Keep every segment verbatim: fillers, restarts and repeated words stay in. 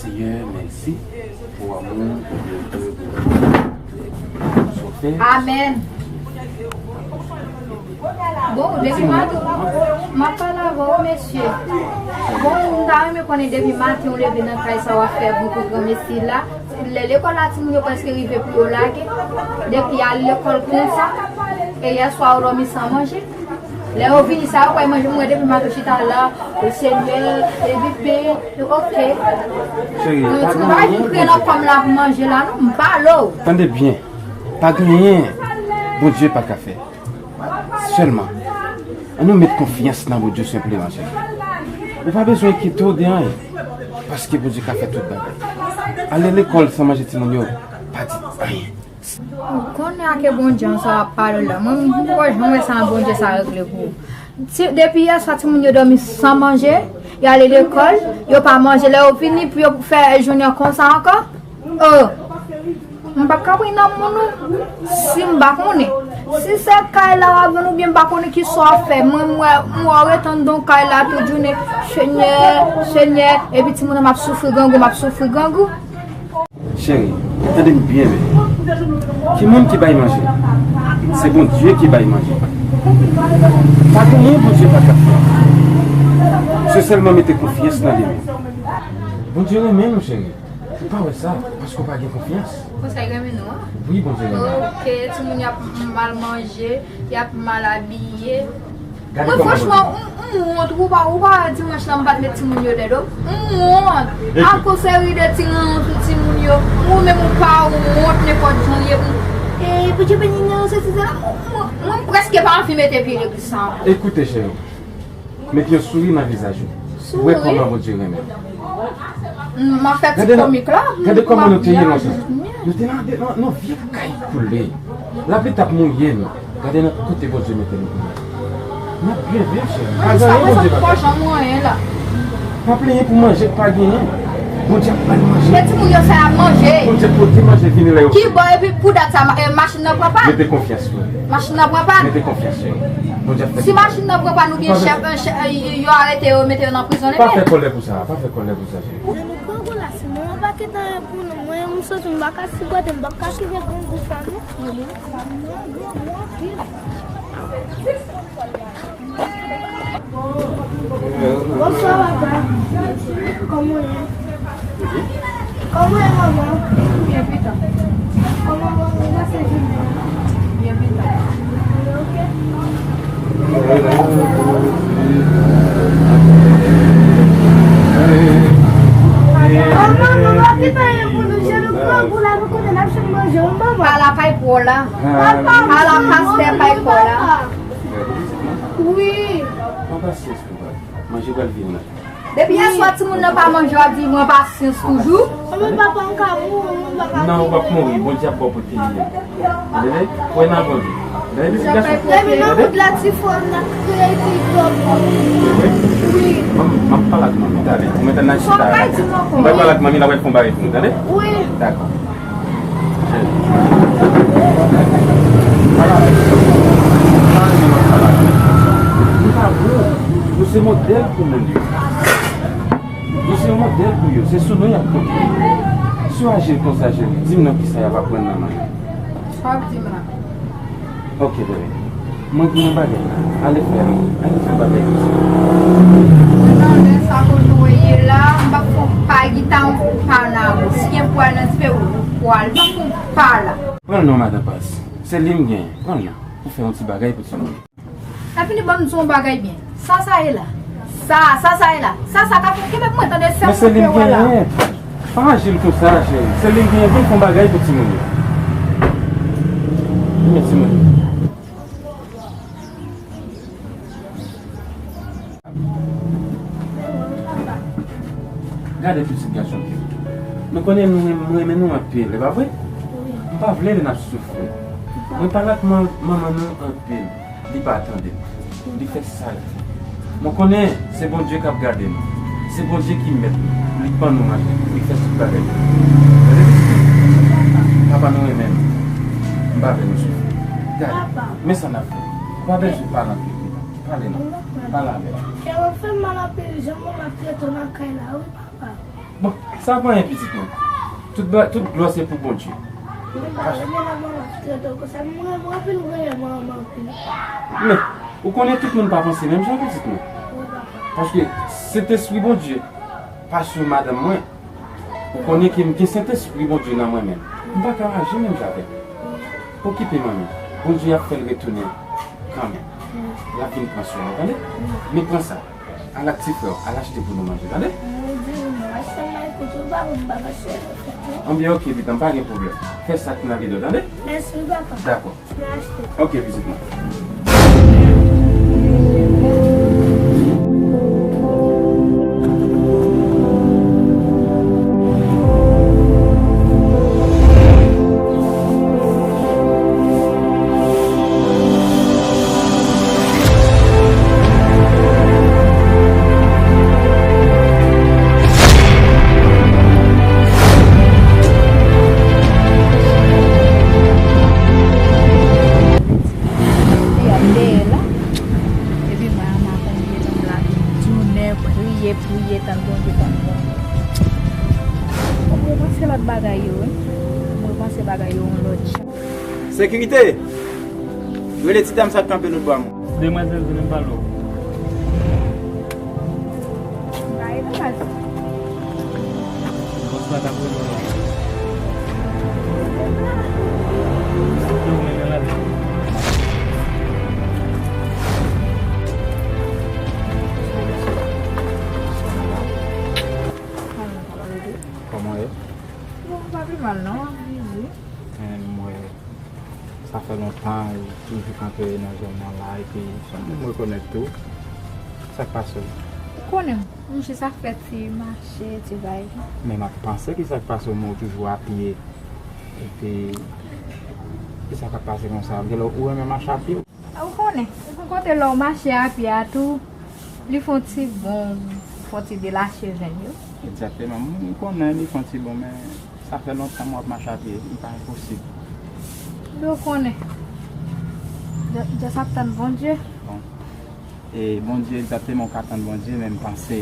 Senyè, mèsi pou amou ou montre pou nou. Sa w fè. Amèn. Bon, depi maten, m ap pale avè w, mesye. Bon, m ta renmen konnen depi maten w leve nan kay sa w ap fè bon pou granmesi la. Lè lekòl la, timoun yo prèske rive pou yo lage. Depi y al lekòl konsa, e yèswa yo dòmi san manje. Lè yo vini sa, yo kwè manje, m wè depi maten chita la, Senyè, epi pen, oke. Cheri, pa gen anyen pou kriye nan kò m la pou manje la, non, m pale w. Tande byen, pa gen anyen Bondye pa ka fè. Sèlman, ann nou met konfyans nan Bondye senpleman, cheri. Ou pa bezwen enkyete w de anyen, paske Bondye ka fè tout bagay. Ale lekòl san manje timoun yo, pa di anyen. Ou konnen a ke Bondye an sa w ap pale la. Mwen, m poko janm wè sa Bondye sa regle pou ou. Ti, depi yèswa timoun yo dòmi san manje, y ale lekòl, yo pa manje, lè yo vini pou yo fè jounen an konsa ankò. Oh, m p ap ka pran nan moun ou, si m pa konnen. Si se kay la w ap vann oubyen m pa konnen kisa w ap fè, mwen, m wè, m wè w ret anndan kay la tout jounen, Senyè, Senyè, epi timoun nan m ap soufri grangou, m ap soufri grangou. Cheri, tande m byen, men. Ki moun ki bay manje? Se Bondye ki bay manje. Pa gen anyen Bondye pa ka fè. Se sèlman mete konfyans nan li menm. Bondye renmen nou, cheri. Ou pa wè sa, paske w pa gen konfyans. Konsèy renmen nou an? Wi, Bondye renmen nou. Oke, timoun y ap mal manje, y ap mal abiye. Mwen, franchman, m, m wont, ou pa, ou pa wè dimanch la m pa t met timoun yo dèyè do m. M wont. Akoz seri de ti ranyon sou timoun yo. Ou menm ou pa wont nenpòt jan w ye pou. E Bondye beni nou, sesi sela. Mwen, mwen, mwen prèske pa anvi mete pye legliz sa ankò. Ekoute, cheri. Met yon souri nan vizaj ou. Ou wè kòman Bondye renmen w. M ap fè ti komik la. Gade kòman nou te ye lontan. Nou te nan, nan, nan vye kay koule. Lapli t ap mouye nou. Gade nan kote Bondye mete nou kounye a. N ap byen viv, cheri. Pa gen anyen Bondye pa ka fè. Pa plenyen pou manje k pa genyen. Bondye ap bay manje. Ke timoun yo fè ap manje. Bondye pote manje vini lè yo. Kibò epi pou dat sa, ma-, eh, machin nan pran pàn? Mete konfyans ou. Machin nan pran pàn? Mete konfyans, cheri. Bondye ap fè. Si machin nan pran pàn oubyen chèf, eh, chè-, eh, yo arete yo, mete yo nan prizon, pa fè kòlè pou sa, pa fè kòlè pou sa, cheri. Mwen, nou pran golas, mwen pa ket anyen pou nou. Mwen, m soti, m pa ka sipòte, m pa ka kite grangou sa, non. Bonswa, papa. Kòman w ye? Kòman w ye, manman? Byen pita. Kòman manman pase jounen an? Byen pita. Oke. Manman, manman, ki pa gen pou nou, je nou grangou la, nou konnen n ap jwenn manje, wi, manman. Pale a pastè Paul la. Pale a pastè Paul la. Wi. Pran pasyans, papa. Manje pral vini la. Depi yèswa timoun nan pa manje, w ap di pran pasyans toujou. Mwen papa m ka mouri, mwen papa. Non, ou p ap mouri. Bondye ap ba w pote li. Tande? Kwè nan Bondye. Tande, pitit gason? Depi nan kout la ti fò m nan kreye ti fò m. Wi. Wi. M ap, m ap pale ak manmi, tande. Ou mete nan chita la. Ou pral pale ak manmi, l ap fè yon bagay pou nou, tande? Wi. Dakò. Nou pa bon. Nou se modèl pou moun yo. Nou se yon modèl pou yo. Se sou nou y ap konte. Si w aji konsa, cheri, di m nan kisa y ap aprann nan men w. Sa w ap di m la? Ok, bebe. Mwen gen yon bagay la. Ale fè l. Ale fè bagay konsa. Mwen nan lè sa kote w ye la, m p ap fè w pa gita, w pa nan. Si gen pwa nan dife, w pwa. M p ap fè w pa la. Pran l non, madan Paz. Se li m genyen. Pran l non. Pou fè yon ti bagay pou timoun. Epi li ban m di yon bagay byen. Sa sa ye la? Sa, sa sa ye la? Sa sa ka fè kenbe pou mwen tande sè mwen. Men se li m genyen. Pa aji l konsa, cheri. Se li m genyen pou l fè yon bagay pou timoun yo. Men timoun yo. Gade pitit gason ke. Nou konnen nou renmen, mwen renmen nou anpil, e pa vre? M pa vle lè n ap soufri. Mwen pale ak man-, manman nou anpil. Li pa tande m. Li fè sa l vle. Mwen konnen se Bondye k ap gade nou. Se Bondye ki mèt nou. Li k ban nou manje. Li k fè tout bagay. Tande? Men sa n ap fè. Ou pa bezwen pale anpil, Vita. Pale non. Pale avè l. Kè w ap fè m mal anpil, jan mwen ap trete w nan kay la, wi, papa. Bon, sa pa anyen, pitit mwen. Tout ba-, tout glwa se pou Bondye. Wi, papa, men la mwen ap trete w konsa. Mwen, mwen anpil, mwen renmen manman anpil. Men, ou konnen tout moun pa panse menm jan, pitit mwen. Wi, papa. Paske Sentespri Bondye pa sou madanm mwen. Ou konnen ke m gen Sentespri Bondye nan mwen menm. M pa ka aji menm jan avè l. Okipe manmi. Bondye ap fè l retounen kanmenm. L ap vin pran swen nou, tande? Men pran sa. Al ak ti frè w, al achte pou nou manje, tande? Anbyen, oke, pitit, pa gen pwoblèm. Fè sa k nan vide w, tande? Mèsi, papa. Dakò. Ok, pitit mwen. Li ap dèyè la. Epi mwen a makonye nan blag. Tounen priye, priye, tann Bondye, tann Bondye. Mwen panse lòt bagay yo, wi. Mwen panse bagay yo yon lòt jan. Sekirite! Rele ti dam sa k kanpe lòt bò a mwen. Demwazèl vin anba lò. Bòs la t ap rele w la. Yo mennen l ale. Kòman w ye? Bon, pa pi mal non, m ap viv wi. Men m wè sa fè lontan ou toujou kanpe nan zòn nan la epi se yon moun m rekonèt tou. Sa k pase w? Ou konnen m, m jis ap fè ti mache, ti bay. Men m ap panse ki sa k pase w, men w toujou apye. Epi, ki sa k ap pase konsa? Genlè ou renmen mache apye? Ou konnen, ou konn kote lè w mache apye a tou, li fè w ti bon, fè w ti delache venn yo. Egzakteman, m konnen li fè w ti bon, men sa fè lontan m ap mache apye, li pa enposib. Dwe konnen. Just ap tann Bondye. Bon. E Bondye, egzakteman, ou ka tann Bondye, men m panse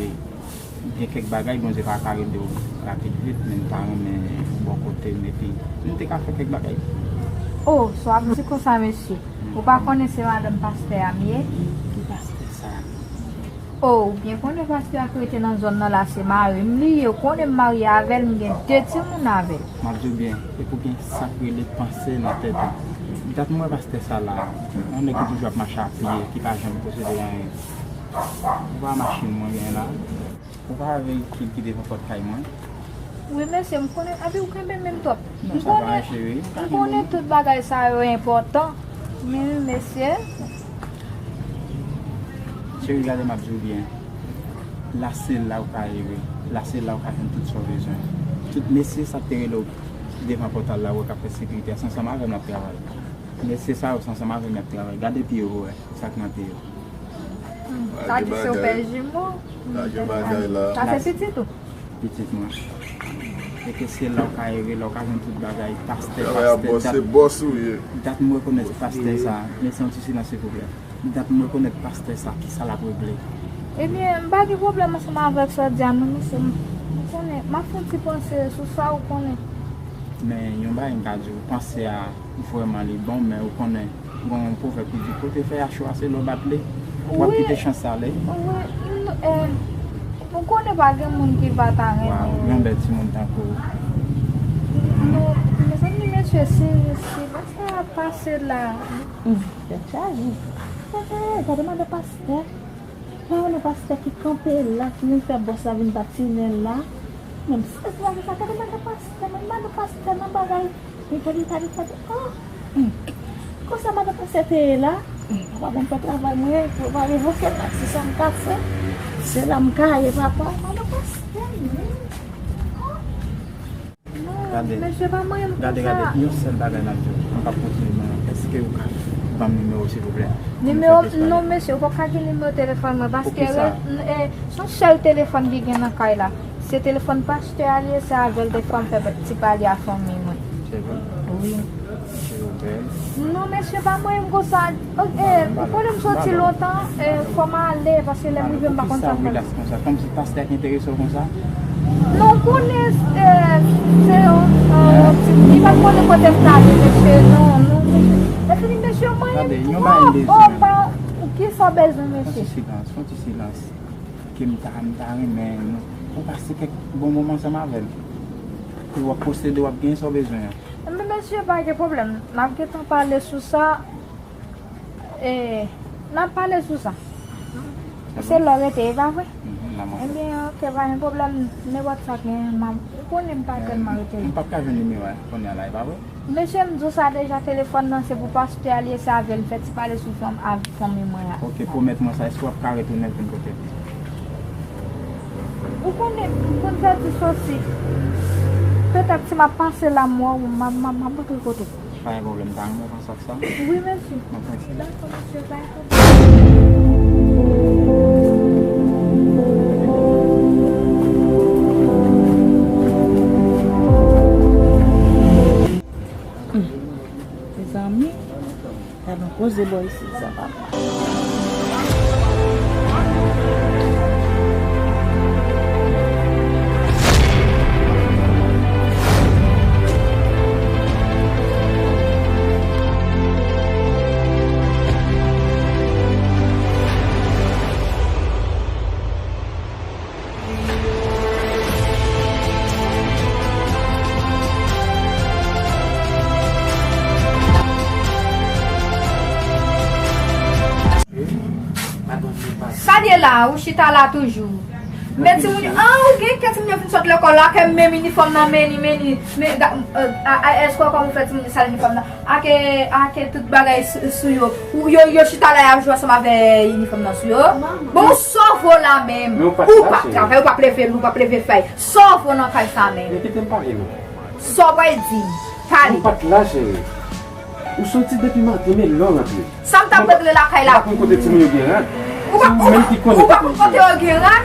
gen kèk bagay Bondye pa ka regle w rapid vit, men m ta renmen ou bò kote m epi nou te ka fè kèk bagay. O, sa w ap di konsa, mesye? Ou pa konnen se madanm pastè a m ye? Ki pastè sa? O, ou byen konnen pastè a k rete nan zòn nan la se mari m li ye, ou konnen m marye avè l, m gen de timoun avè l. M ap di w byen, epi w gen sa k rele panse nan tèt ou. Dat m wè pastè sa la, yon nèg ki toujou ap mache apye, ki pa janm posede anyen. Ou pa machin mwen gen la? Ou pa veyikil ki devan pòt kay mwen? Wi, mesye, m konnen, epi ou kenbe menm twòp. M konnen, m konnen tout bagay sa yo enpòtan. Men, mesye. Cheri, gade m ap di w byen. La se la ou ka ere. La se la ou ka jwenn tout sa w bezwen. Tout mesye sa k te rele w devan pòtal la, ou wè k ap fè sekirite a, se ansanm avè m l ap travay. Mesye sa yo, se ansanm avè m y ap travay. Gade pye yo, ou wè, sa k nan pye yo. Hmm, sa di se w pè jimo. Lage bagay la. Sa se pitit ou? Pitit mwen. E ke se la w ka ere, la w ka jwenn tout bagay, pastè, pastè, dat, dat m rekonèt pastè sa, mesye yon ti silans silvouplè. Dat m rekonèt pastè sa, kisa l ap regle? Ebyen, m pa gen pwoblèm ansanm avèk sa w di a non, mesye, m, m konnen, m ap fè yon ti panse sou sa, ou konnen. Men yon bagay m ka di w, panse a vrèman li bon, men ou konnen, gon yon pwovèb ki di, kote fèy a cho a, se lè w bat li, w ap kite chans ale. Wi, m, eh, ou konnen pa gen moun ki pa ta renmen. Waw, yon bèl timoun tankou w. Non, mezanmi, mesye, si, si pastè a pase la. Tèt chaje. Gade madan pastè. Gade madan pastè ki kanpe la, ki vin fè bòs la vin bat tinen la. Menm sèz la, sa gade madan pastè, men madan pastè nan bagay. Men gade, gade, gade. Oh! Konsa madan pastè te ye la. Papa ban m fè travay mwen, pou pa revoke m, si sa m ka fè. Se la m ka ye, papa. Madan pastè, men. Gade, gade, gade, yon sèl bagay m ap di w. Mwen p ap kontinye, men èske ou ka ban m nimewo w, silvouplè? Nimewo m? Non, mesye, ou p ap ka gen nimewo telefòn mwen, paske se yon sèl telefòn ki gen nan kay la. Se telefòn pastè a li ye, se avè l defwa m fè ti pale a fanmi mwen. Se vre? Wi. Non, mesye, pa mwen menm konsa. Ok, eh, ou konnen m soti lontan, eh, fò m ale, paske lè m rive, m pa konn sa m pral. Relax konsa, kòmsi pastè ki enterese w konsa? Non, ou konnen, eh, se yon, eh, yon ti, li pa konnen kote m prale, mesye, non, non, mesye. Lè fini, mesye, mwen, oh, oh, pa, ou ki sa w bezwen, mesye? Fon ti silans, fon ti silans. Ke m ta, m ta renmen nou, ou pase kèk bon moman ansanm avè l. Ke w ap posede, w ap genyen sa w bezwen an. Enben, mesye, pa gen pwoblèm. N ap gentan pale sou sa. E, n ap pale sou sa. Se lè w rete, e pa vre? Mhm, n ap montre. Enben, ok, pa gen pwoblèm. Nenpòt sa k gen, m ap, ou konnen m pa tèlman rete. M p ap ka jwenn nimewo a kounye a la, e pa vre? Mesye, m di w sa deja, telefòn nan se pou pastè a li ye, se avè l m fè ti pale sou fanm, avè fanmi mwen an. Ok, pwomèt mwen sa, èske w ap ka retounen vin kote m? Ou konnen, m konn fè ti sòsi. Petèt si m ap pase la, m wè w, m ap, m ap, m ap antre kote w. Pa gen pwoblèm, ta renmen w panse ak sa? Wi, mesye. Dakò, mesye, pa gen pwoblèm. Hmm. Mezanmi, gad yon koze bò isit sa, papa. Sa de la, ou chita la toujou. Men timoun yo, ah, ou gen kè timoun yo fin sot lekòl la, ke menm inifòm nan, men ni, men ni, men, ga- euh, a- a- èske w konn fè timoun yo sal inifòm nan? Ake, ake tout bagay sou, sou yo. Ou, yo, yo chita la, y ap jwe ansanm avè inifòm nan sou yo. Bon, sa w vo la menm. Ou p ap travay, ou p ap leve, ou p ap leve fèy. Sa w vo nan kay sa menm. Men kite m pale non. Sa w pral di m? Pale. Ou pa t la, cheri. Ou soti depi maten, men lè w rantre. Sa m t ap regle lakay la pou ou? Ou pa konn kote timoun yo gen rad? Ou pa, ou pa, ou pa konn kote yo gen rad?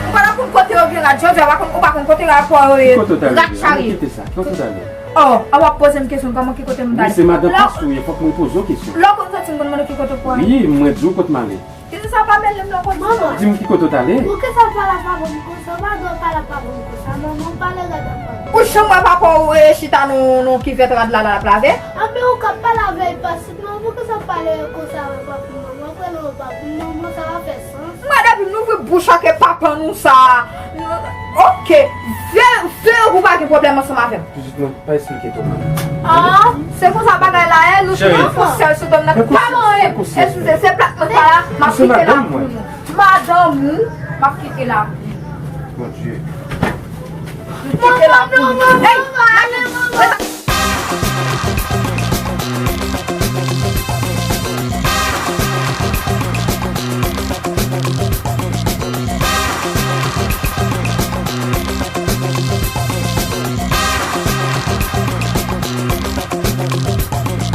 Ou pa konn kote yo gen rad, jodi a, ou pa konn, ou pa konn kote rapò yo ye, rat charye. Kite sa, kote w t ale? Oh, a w ap poze m kesyon, kòman ki kote m t ale? Wi, se madan pastè ou ye, fòk mwen poze w kesyon. Lè w konn soti, m konn mande w ki kote w pral. Wi, mwen di w kote m ale. Timoun sa pa mele m nan kondisyon. Manman. Di m ki kote w t ale. Poukisa w pale avè m konsa? Ou pa dwe pale avè m konsa, manman, ou pale rad avè m. Ou janm wè papa w, eh, chita nan, nan kivèt rad la, l ap lave? Anben ou k ap pale avè l, paske manman, poukisa w pale konsa avè papi m? Manman, ou kwè nan papi m, manman, sa pa fè sans. Mwen, depi m louvri bouch ak papa nou sa. Ok. Veye, veye pou w pa gen pwoblèm ansanm avè m. Pitit mwen, pa esplike twòp. Ah, se konsa bagay la ye, nou tout fè sou dòm nan. Pa manyen. Eskize, se plat mwen sa la, m ap kite la pou nou. Madanm ou, m ap kite la pou nou. Mon Dieu. M kite la pou nou. Hey,